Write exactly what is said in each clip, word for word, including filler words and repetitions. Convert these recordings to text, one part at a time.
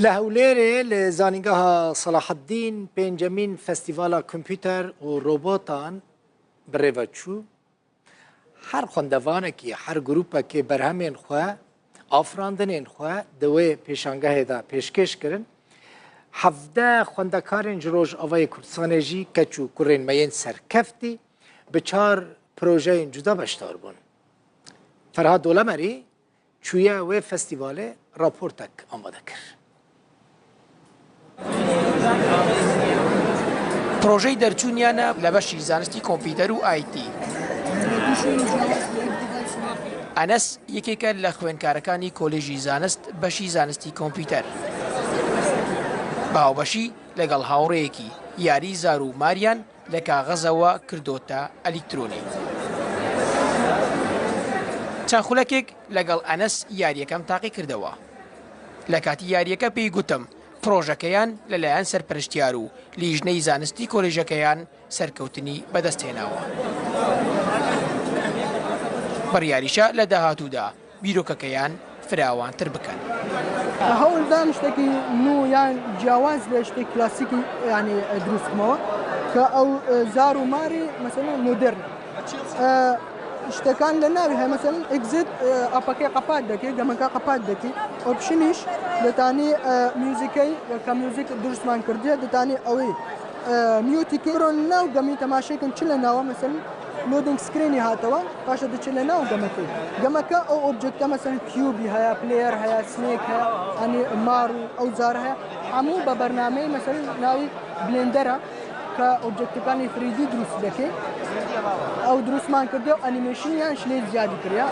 Li Hewlêrê li Zanîngeha Selahaddîn pêncemîn Festîvala Kompûter û Robotan bi rê ve çû. Her xwendevanekî, her grûpekê berhemên xwe, afirandinên xwe di wê pêşangehê de pêşkêş kirin. Hevdeh xwendekarên ji Rojavayê Kurdistanê jî keç û kurên me yên serkeftî bi çar projeyên cuda beşdar bûn. Ferhat Dolemerî çûye wê festîvalê, raportek amade kir. Projeyê derçûniyane li beşî zanistî kompîter û I T. Enes yekêk e li xwênkarekanî Kolêjî Zanist beşî zanistî kompîter. Bi hawbeşî لەگەڵ هاوڕێیەکی یاری زار و ماریان لە کاغەزەوە کردۆتە ئەلیکترۆنی. چەند خولەکێک لەگەڵ ئەنەس یاریەکەم تاقی کردەوە. لە کاتی یاریەکە پێی گوتم پرۆژەکەیان لەلایەن سەرپەرشتیار و لیژنەی زانستی کۆلێژەکەیان سەرکەوتنی بەدەستهێناوە. بڕیاریشە لە داهاتوودا بیرۆکەکەیان فراوانتر بکەن. Hewl dan tiştekî nû yan ciyawaz lê tiştê klasîkî, yanî, e, dirûst bikimەوە, ke ew, e, zar û marî, mesela, modern e. E, tiştekan li navê heye, mesela, exit, e, apakê qepat dekê, gemeka qepat dekê. Option îş, li tanî, e, muzîkey, weke muzîk dirûstman kirdiye, di tanî ew ê, e, mute kê. Biro li nav gemî temaşe kin çi li nav e, mesela, loading screenî hate wan, paşê diçe li nav gemekê. Gemeke ew objekte, mesela, cube heye, player heye, snake heye, yanî mar û ew zar heye. Hemû bi bernameyê, mesela, navî Blender e, ke objektekanê three D dirûst dike. Ew dirûstman kirdiye û animationî yan ji lê ziyadî kiriye.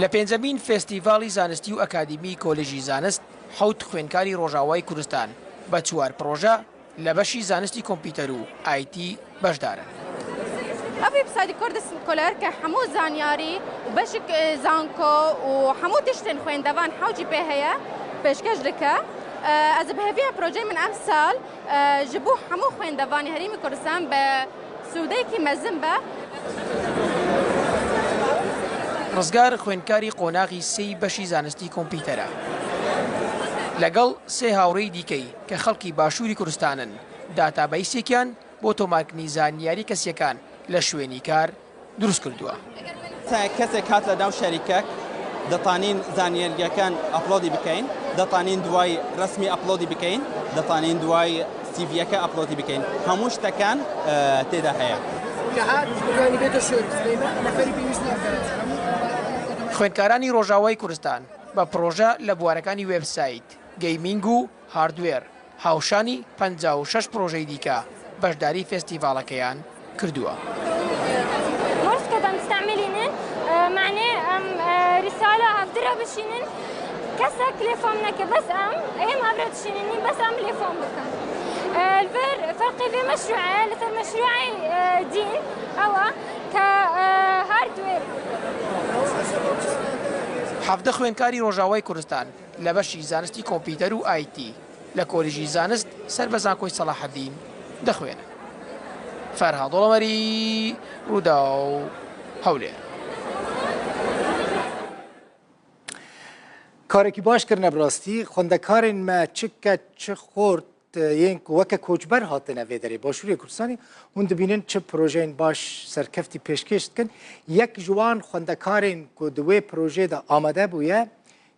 لە پێنجەمین فێستیڤاڵی زانستی و ئەکادیمی کۆلێژی زانست حەوت خوێنکاری ڕۆژاوای کوردستان بە چوار پرۆژە لە بەشی زانستی کۆمپیوتەر و I T بەشدارن. Ev websaytê Kurdistan Scholar ke hemû zanyarî û beşik, e, zanko û hemû tiştên xwêndevan hewcî pê heye, pêşkeş dike. E, ez bi hêvî ye projeyê min ev sal, e, ji bo hemû xwêndevanê Herêmê Kurdistan be sûdeyekî mezin be. ڕزگار خوێنکاری قۆناغی سێی بەشی زانستی کۆمپیوتەرە. لەگەڵ سێ هاوڕێی دیکەی کە خەڵکی باشووری کوردستانن، داتابەیسێکیان بۆ تۆمارکردنی زانیاری کەسیەکان لە شوێنی کار دروست کردووە. Te kesek hat li nav şerîkek, ditanîn zanîyergiyeken uploadî bikeyin, ditanîn duway resmî uploadî bikeyin, ditanîn duway C V'yeke uploadî bikeyin. Hemû şteken, e, tê de heye. خوێنکارانی ڕۆژاوای کوردستان بە پرۆژە لە بوارەکانی وێبسایت، گەیمینگ و هاردوێر هاوشانی پەنجا و شەش پرۆژەی دیکە بەشداری فێستیڤاڵەکەیان کردووە. Morse code em destehmilînin, e, manê em, e, rîsala hevdira bişînin, kesek lê fam neke, bes em, êm hevre dişînin, nî bes em lê fam bikin. E, li vir ferqê vê meşrûe, li ser meşrûeyê, e, dîn, ew e ke, e, hardware. Hevdeh خوێنکاری ڕۆژاوای کوردستان لە بەشی زانستی کۆمپیوتەر و I T لە کۆلیژی زانست سەر بە زانکۆی سەلاحەدین دەخوێنن. فەرهاد وەڵەمەری، ڕووداو، هەولێر. Karekî baş kirine bi rastî. Xwendekarên me çi keç çi xort, yên ku weke koçber hatine vê derê Başûrê Kurdistanê, hûn dibînin çi projeyên baş serkeftî pêşkêş dikin. Yek ji wan xwendekarên ku di wê projeyê de amade bûye,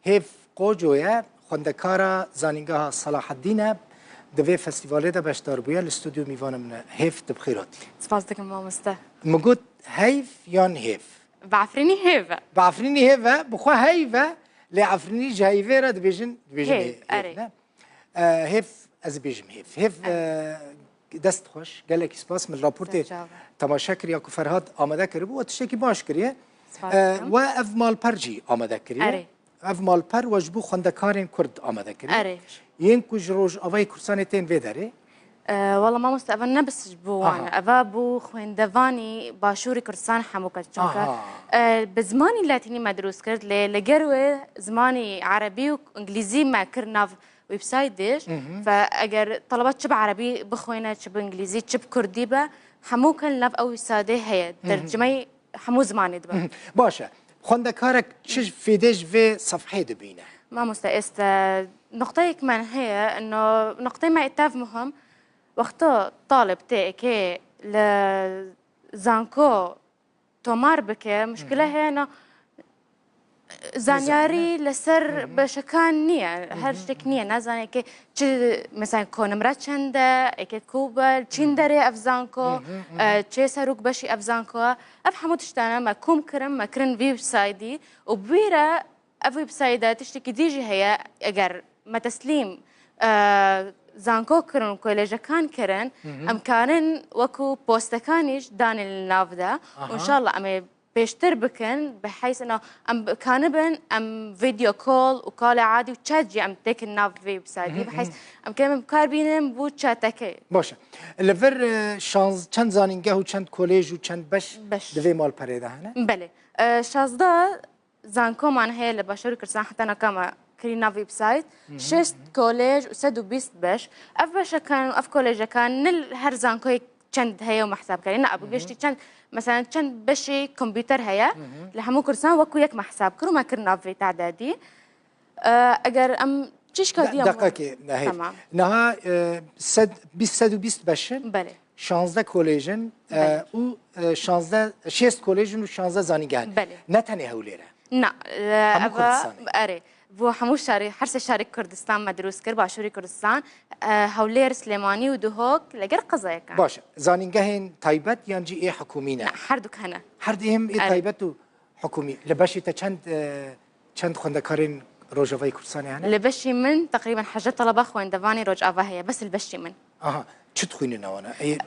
Hêv Qoco ye, xwendekara Zanîngeha Selahaddîn e, di vê festîvalê de beşdar bûye, li stûdyo mîvana min e. Hêv, tu bi xêr hatî. Spas dikim mamoste. Min got heyv yan hêv? Bi efrînî hêv e. Bi efrînî hêv e, bi xwe heyv e, lê efrînî ji heyvê re dibêjin, dibêjin Hêv, hê-, hêv, erê. Ne? E, hêv, ez ê bêjim hêv. Hêv, Erê. e, Dest xweş, gelekî spas. Min raportê Ser çava. temaşe kiriya ku Ferhat amade kiribû, we tiştekî baş kiriye. Spas E, dikim. we ev malper jî amade kiriye. Erê. Ev malper we ji bo xwendekarên Kurd amade kiriye. Erê. Yên ku ji Rojavayê Kurdistanê tên vê derê. E, wela mamoste, eva ne bis ji bo wan e. Aha. Eva bo xwendevanî Başûrê Kurdistan hemû kes. Çunke, Aha. e, bi zimanî latînî me dirûst kir, lê li gel wê zimanî erebî û îngilîzî me kir nav websaytê, Mhm. ve eger taleba çi bi erebî bixwêne, çi bi îngilîzî, çi bi kurdî be, hemû kin nav ew websaytê heye. Mhm. Tercimeyê hemû zimanê dibe. Mhm. Baş e. Xwendekarek çi fêdê ji vê sefheyê dibîne? Mamoste, êste nuqteyek me heye, ino nuqteyê me tev muhim. Wexto talib tê êkê li zanko tomar bike, muşkile heye, no, zanyarî li ser beşekan niye, her ştek niye, nezane ki çi, mesela, konimre çend e, êkê ku be, çîn derê ev zanko, e, çê serok beşî ev zanko. Ev hemû tiştane me kom kirin, me kirin vî websaydî û bi wî re ev websayde tiştekî dî jî heye, eger me teslîm, e, zanko kirin û kolejekan kirin, em karin wekû postekanî jî danê li nav de. Û înşallah em ê pêştir bikin, bi heys ina em kanibin, em video call û kalê adî û chat jî em têkin nav vê websaytî, bi heys em kêm em kar bînin bû çeteke. Baş e. Li vir, e, şanz-, çend zanîngeh û çend kolêj û çend beş Beş. di vê malperê de hene? Belê. E, şazdeh zankoman heye li Başûrê Kurdistan, heta naka me kirî nav websayt, şêst kolêj û sed û bîst beş. Ev beşekan û ev kolejekan ne her zankoyê çend heye û me hesab kerî. Ne, ev giştî çend, mesela çend beşê kompûter heye, li hemû Kurdistan wekû yek me hesab kir û me kir nav vê tadedî. E, eger em çişka diya Deqekê, ne heyf. Tamam. Niha, e, sed, bîst, sed û bîst beş in. Belê. Şanzdeh kolejin, e, Belê. û, e, şanzdeh, şêst kolejin û şanzdeh zanîngeh in. Belê. Ne tenê Hewlêr e. Na, e, Hemû eva, Kurdistanê. Erê. Bo hemû şarê, her sê şarê Kurdistan me dirûst kir, Başûrê Kurdistan, e, Hewlêr, Silêmanî û Duhok, li gel qezayekan. Baş e. Zanîngehên taybet yan jî ê hikûmî ne? Na, her du hene. Her du hem ê Erê. taybet û hikûmî. Li beşê te çend, e, çend xwendekarên Rojavayê Kurdistanê hene? Li beşê min teqrîben hejde taleba xwendevanê Rojava heye, bes li beşê min. Aha. Çi dixwînin ewana? Ê,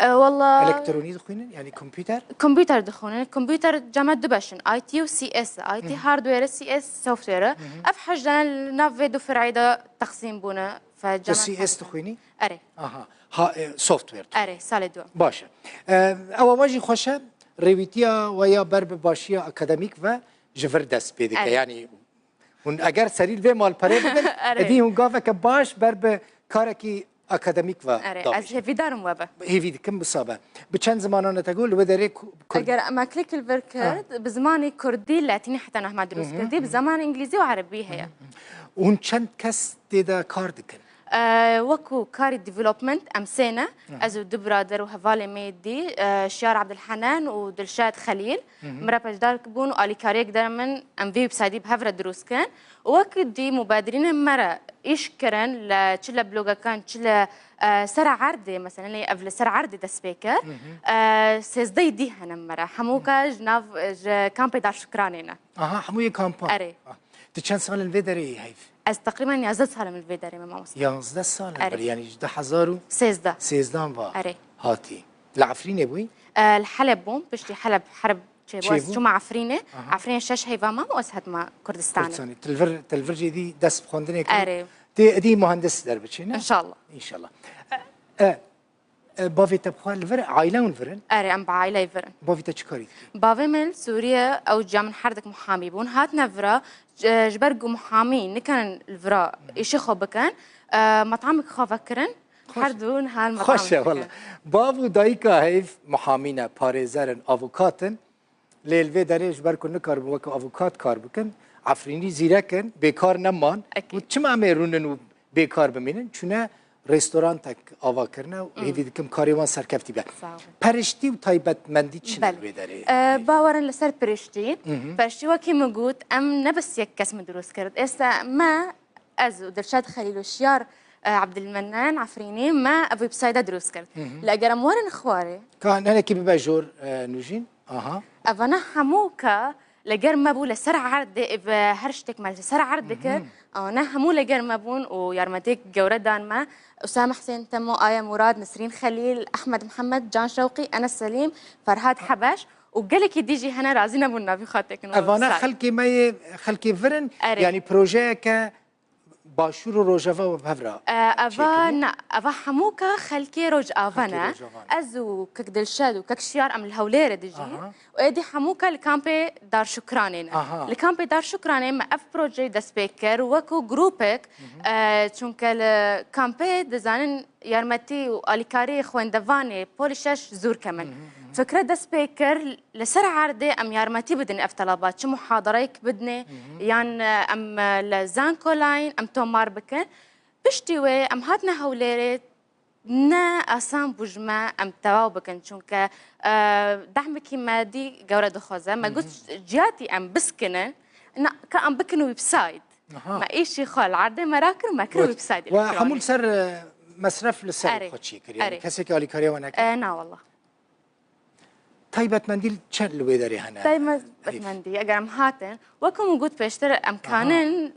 E, walla elektronî dixwînin? Yanî kompûter? Kompûter dixwînin. Kompûter cema du beş in, I T û C S. I T hardware, C S software. Ev hejde li nav vê du firayê de teqsîm bûne. Fe Di cema C S hejde. dixwînî? Erê. Aha. Ha, e, software dixwînî. Erê, salê du. Baş e. E, ewa we jî xweş e. Rêwîtiya we ya ber bi başiya akademîk ve ji vir dest pê dike. Erê. Yanî Hûn eger serî li vê malperê bibin, Erê. êdî hûn gaveke baş ber bi karekî akademîk ve Erê, ez davêjin. Hêvîdar im we be. Hêvî dikim wisa be. Bi çend zimanan e te got, li wê derê ku-, Kurd? Eger em eklêk li vir Ha. kir, bi zimanê Kurdî, Letînî heta niha me dirûst Hı hı, kirdî, bi hı. zimanê Îngilîzî û Erebî heye. Hûn çend kes tê de kar dikin? Eee, wekû karî development em sê ne, Hı. ez û du birader û hevalê me dî, eee, Şiyar Abdulhanan û Dilşad Xelîl, Hı hı. min re beşdar bûn û alîkariyek der min, em vê websaytî bi hev re dirûst kin. Û wek dî mubadirînên me re îş kirin, li, çi li blogekan, çi li, eee, ser erdê, mesela, lê ev li ser erdê dest pê kir. Hı hı. Eee, sêzdeh dî hene me re. Hemû Hı. ka ji nav, ji kampê Darşikranê ne. Aha, hemû yê kampan. Erê. Ah. Tu çend sal in vê derê yî heyv? Ez teqrîben yazdeh sal im li vê derê me, mamoste. Yazdeh sal in Erê. bir, yanî ji du hezar û sêzdeh. Sêzdehan va Erê. hatî. Li Efrînê bûyî? E, li Heleb bûm, piştî Heleb herb çêbû. Çêbû? Ez çûme Efrînê. Aha. Efrînê şeş heyva mam û ez hatime Kurdistanê. Kurdistanê. Tu li vir, tu li vir jî dî dest bi xwendinê kir. Erê. Tê edî muhendis derbiçî, ne? Înşallah. Înşallah. E, E, bavê te bi xwe li vir e? Aîle hûn li vir in? Erê, em bi aîleyê vir in. Bavê te çi karî dike? Bavê min li Sûriye, ew ciya min her dek muhamî bûn. Hatine vira, e, ji ber ku muhamî nikarin li vira Hı. îşê xwe bikin, e, metamik xwe vekirin. Xweş. Her du niha li metamik Xweş e, dikin. wela. Bav û dayika heyv muhamî ne, parêzer in, avokat in. Lê li vê derê ji ber ku nikaribin wek avokat kar bikin, Efrînî zîrek in, bêkar neman. Ekî. Û çima em ê rûnin û bêkar bimînin? Çûne restorantek ava kirine û Hmm. hêvî dikim karê wan serkeftî be. Sağ olun. Periştî û taybetmendî çi ne Belê. li vê derê? Ee, bawerin li ser periştî. Hı hı. Periştî wekî min got, em ne bes yek kes min dirûst kir. Êsta me Ez û Dilşad Xelîl û Şiyar, e, Ebdilmenan Efrînî me ev websayda dirûst kir. Hı hı. Lê eger em werin xwarê. Ka hinekî bibe jor, e, Nûjîn. Aha. Evana hemû ka li ger me bû li ser erdê, ev, e, her ştek me li ser erd dikir. Hı hı. Ana hemû li ger me bûn û yarmetiyek gewre dan me. Usame Husên Temo, Aya Murad, Nisrîn Xelîl, Ehmed Mihemed, Can Şewqî, Enes Selîm, Ferhad Hebeş û gelekî dî jî hene razî nebûn navî xwe têkin Evana websayt. xelkê me yê, xelkê vir in, Erê. yanî projeyeke Başûr û Rojava bi hev re E, eva çêkirî? ne, eva hemûka xelkê Rojava Xelkê ne. Rojava ne. Ez û Kek Dilşad û Kek Şiyar em li Hewlêrê dijîn. Aha. Û êdî hemûka li kampê Darşukranê ne. Aha. Li kampê Darşukranê me ev projeyê dest pê kir wekû grûpek, Hı hı. e, çunke li kampê dizanin yarmetî û alîkarî xwendevanê polî şeş zûr kemin. Hı hı, hı. Fikre dest pê kir, li ser erdê em yarmetî bidin ev teleba, çi muhadareyek bidinê, yan, e, em, e, li Zankolayên em tomar bikin. Piştî wê em hatine Hewlêrê, ne asan bû ji me em tewaw bikin, çunke, e, dehmekî me dî gewre dixwaze. Me got, ciyatî em biskinin, na, ka em bikin website. Aha. Me îşî xwe li erdê me rakir, me kir website We elektronik. Hemû li ser, e, mesref li ser Erê. Xwe çêkir, yani Erê. Kesekî alîkariya we nekir? E, na wallah. Taybetmendî çend li wê derê hene? Taybetmendî, eger em hatin, wek min got pêştir, em kanin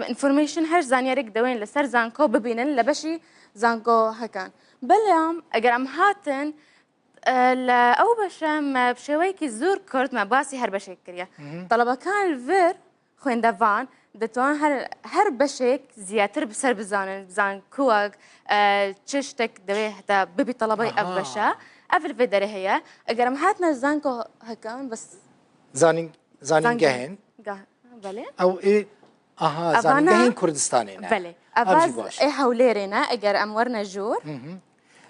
information, her zanyarek dewên li ser zanko bibînin li beşî zanko hekan. Belam eger em hatin, e, li ew beşe me bi şêweyekî zor kurt, me basî her beşek kiriye. Telebekan li vir xwendevan, ditonin her, her beşek ziyadtir bi ser bizanin, bizan kuwak, e, çi ştek divê heta bibî telebeyê ev Aha. beşe. Ev li vê derê heye. Eger em hatine zanko hekan, bes Zanin-, zanîngehên. Gah-, belê. Ew ê, aha, Evana zanîngehên Kurdistanê ne. Belê. Ev Eva jî baş. Ê Hewlêrê ne, eger em werine jor.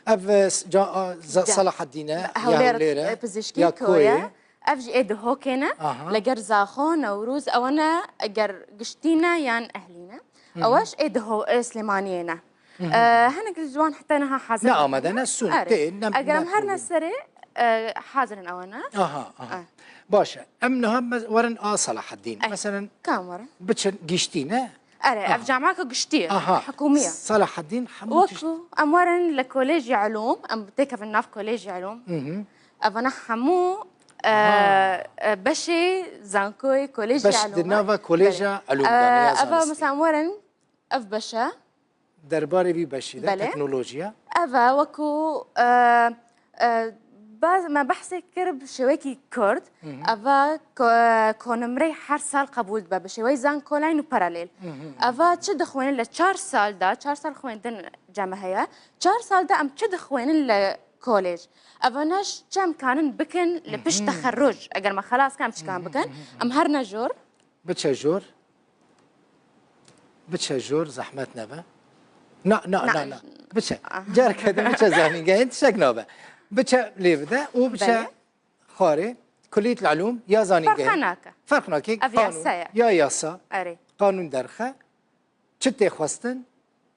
Ev, e, s-, ca-, a, za-, Ca. Salahaddîn e, ya Hewlêr, Hewlêr e, e, pizîşkî ya koyê. Koyê. Ev jî ê Dihokê ne. Aha. Leger Zaxo, Newrûz, ew ne eger giştî ne yan ehlî ne. Ew ji ê Diho-, ê Silêmaniyê ne. E, hinek ji wan heta niha hazir Ne nabin. Amade ne sûn, Erê. Tê, ne, Eger ne em her ne problem. Serê, e, hazir in ew ne. Aha, aha. E. Baş e. Em niha me-, werin a Salahaddîn. E, Meselen, kam werin? Biçin giştî ne? Erê, ev Aha. camaka giştî ye. Aha. Hikûmî ye. Salahaddîn hemû tişt- Wekû em werin li Kolêjî Elûm, em têkevin nav Kolêjî Elûm. Hı hı. Evana hemû, e, Aha. e, beşê zankoyê Kolêjî Beş Elûm di e. nava Kolêja Belê. Elûm E, de, ya eva zanistî. Mesela em werin ev beşe. Derbarê vî beşî de Belê. Teknolojiya. Eva wekû, e, e, baz-, me behsê kir bi şêwekî kurt. Hı hı. Eva ko-, e, konimrey her sal qebûl dibe bi şêweyî zankolayên û paralel. Hı hı. Eva çi dixwînin li çar sal de, çar sal xwendin cem heye. Çar sal de em çi dixwînin li kolêj? Eva ne ş-, çi em kanin bikin li pişt Hı hı. texerruc? Eger me xelas kan em çi kan Hı hı, bikin? hı hı. Em her ne jor. Biçe jor. Biçe jor, zehmet nebe. Na, na, na, Na. na. Biçe. Ah. Careke din biçe zanîngehên tiştek nabe. Biçe lê bide û biçe Belê. xwarê. Kulliyet Elûm ya zanîngehê. Ferq nake. Ferq nake. Ev Qanûn yasa ye. Ya yasa. Erê. Qanûn derxe. Çi tê xwestin?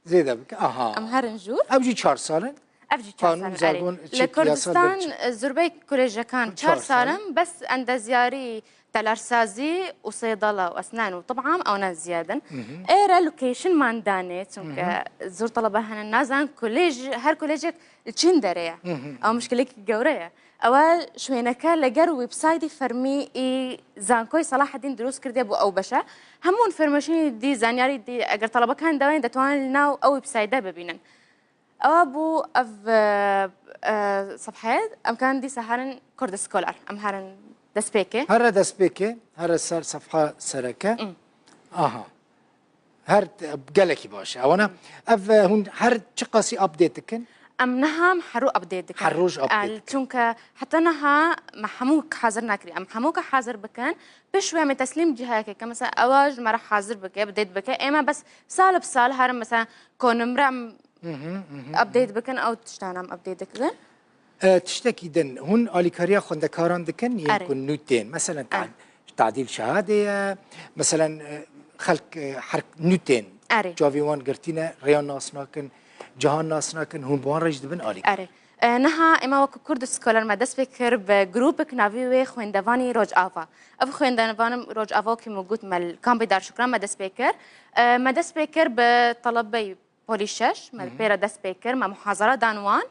Zêde bike. Aha. Em herin jûr. Ev jî çar sal in. Ev jî çar Qanûn, sal in, erê. Zargon, Li çi, yasa Kurdistan, bir çi? E, zurbe kolejekan çar Çar sal sal in. Bes endezyarî, telarsazî û seydala û esnan û tibam ew ne ziyad in. Hı hı. Êre location man danê, çunke Hı hı. zor talebe hene nazan kolej, her kolejek li çîn derê ye. Hı hı. Ew muşkilekî gewre ye. Ew e şwêneke li ger websaytê fermî ê Zankoyê Selahaddîn dirûst kirdiye bo ew beşe. Hemû informasyonê dî, zanyarî dî, eger telebekan dewên detwanin li nav ew websaytê bibînin. Ew bû ev, e, e, sefheyê, em kan dîsa herin Kurd Scholar, em herin destpêkê. Here destpêkê, here ser sefha sereke. Mm. Aha. Her t-, gelekî baş e. Ewana, ev, e, hûn her çiqasî update dikin? Em niha em her roj update dikin. Her roj update E, dikin. Çunke heta niha me hemû hazir nekirî. Em hemû ke hazir bikin, pişt wê em ê teslîm cihayekê ke, mesela, ewa ji me re hazir bike, update bike. Ê me bes sal bi sal herin, mesela, konimre em Hı hı, hı hı. update bikin, ew tiştan em update dikin. E, tiştekî din, hûn alîkariya xwendekaran dikin, yên Erê. ku nû tên? Meselen, ta-, Erê. tadîl şehadê ye, meselen, e, xelk, e, her nû tên. Erê. Çavê wan girtî ne, rêyan nas nakin, cihan nas nakin, hûn bi wan re jî dibin alîkar? Erê. E, niha êma wekî Kurd Scholar me dest pê kir bi grûpek navî wê Xwendevanî Rojava. Ev Xwendevanî Rojava wekî min got me li kampê Darşukran me dest pê kir. E, me dest pê kir bi telebeyî Polî şeş, me li pê re dest pê kir, me muhazara dan wan.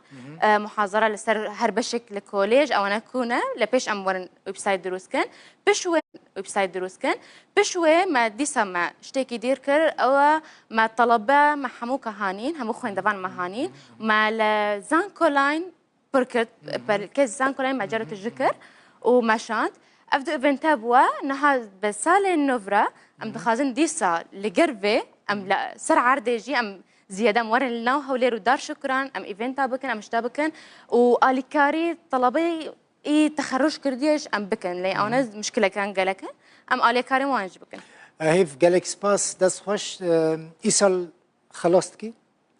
E, muhazara li ser her beşek li kolêj, ewana ku ne, li pêş em werin website dirûst kin. Piş wê website dirûst kin. Piş wê me dîsa me ştekî dîr kir, ew e me telebe, me hemû ke hanîn, hemû xwendevan me hanîn. Me li Zankolayên pir kir, belkê Zankolayên me cara tu ji kir û meşand. Ev du evente bûye, niha bi salên nû re em dixwazin dîsa li gel vê, em li ser erdê jî em ziyade em werin li nav Hewlêr û Darşukiran, em eventa bikin, em şta bikin û alîkarî telebeyî texerruc kirdiye jî em bikin. Lê ew ne muşkilekan gelek in, em alîkarî wan jî bikin. Hêv, gelek spas, dest xweş. E, îsal xelas dikî?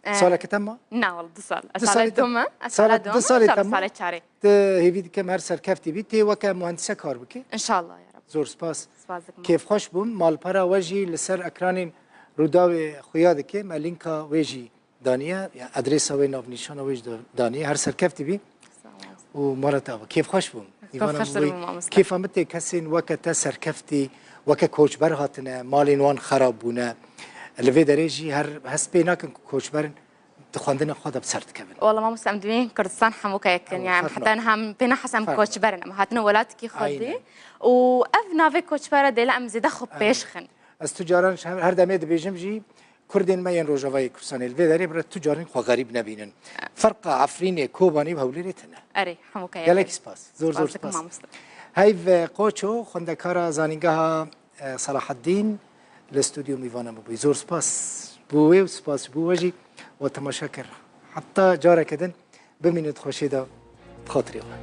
Saleke te ma? Na wal du sal. Ez Du sala salê te- doma, ez sala- sala doma, du salê inşallah te ma? Salê çarê. Tu hêvî dikim her serkeftî bî. Tê weke muhendise kar bikî. İnşallah ya Rabbi. Zor spas. Spas dikim. Kêfxweş bûm. Malpera we jî li ser ekranên Rûdawê xuya dike. Me lînka wê jî daniye. Ya adresa wê, navnîşana wê jî da- daniye. Her serkeftî bî. Sağ ol. Û mala te ava. Kêfxweş bûm. Îvana Kêfxweş min bûm, mamoste. Kêfa min tê kesên weke te serkeftî, weke koçber hatine, malên wan xerab bûne. Li vê derê jî her hest pê nakin ku koçberin di xwendina xwe de bi ser dikevin. Wala mamoste, em divên Kurdistan hemû keyekin. Ew, Yani ferma. Heta em pê nehas em Ferma. Koçberin. Em hatine welatekî xwe Aynen. dî. Û ev navê koçbera dêle em zêde xwe Aynen. Pêş xin. Ez tu caran ji her, her demê dibêjim jî, Kurdên me yên Rojavayê Kurdistanê li vê derê bira tu caran xwe xerîb nebînin. Ferqa Efrînê, Kobanê û Hewlêrê tune. Erê, hemû keyekin. Gelek spas. Zor zor Spas dikim spas. Mamoste. Heyv, e, Qoço, xwendekara zanîngeha, e, Salahaddîn li stûdyo mîvana min bûyî. Zor spas bo wê û spas bo we jî we temaşe kir. Heta careke din bimînin di xweşiyê de bi xatirê xwe.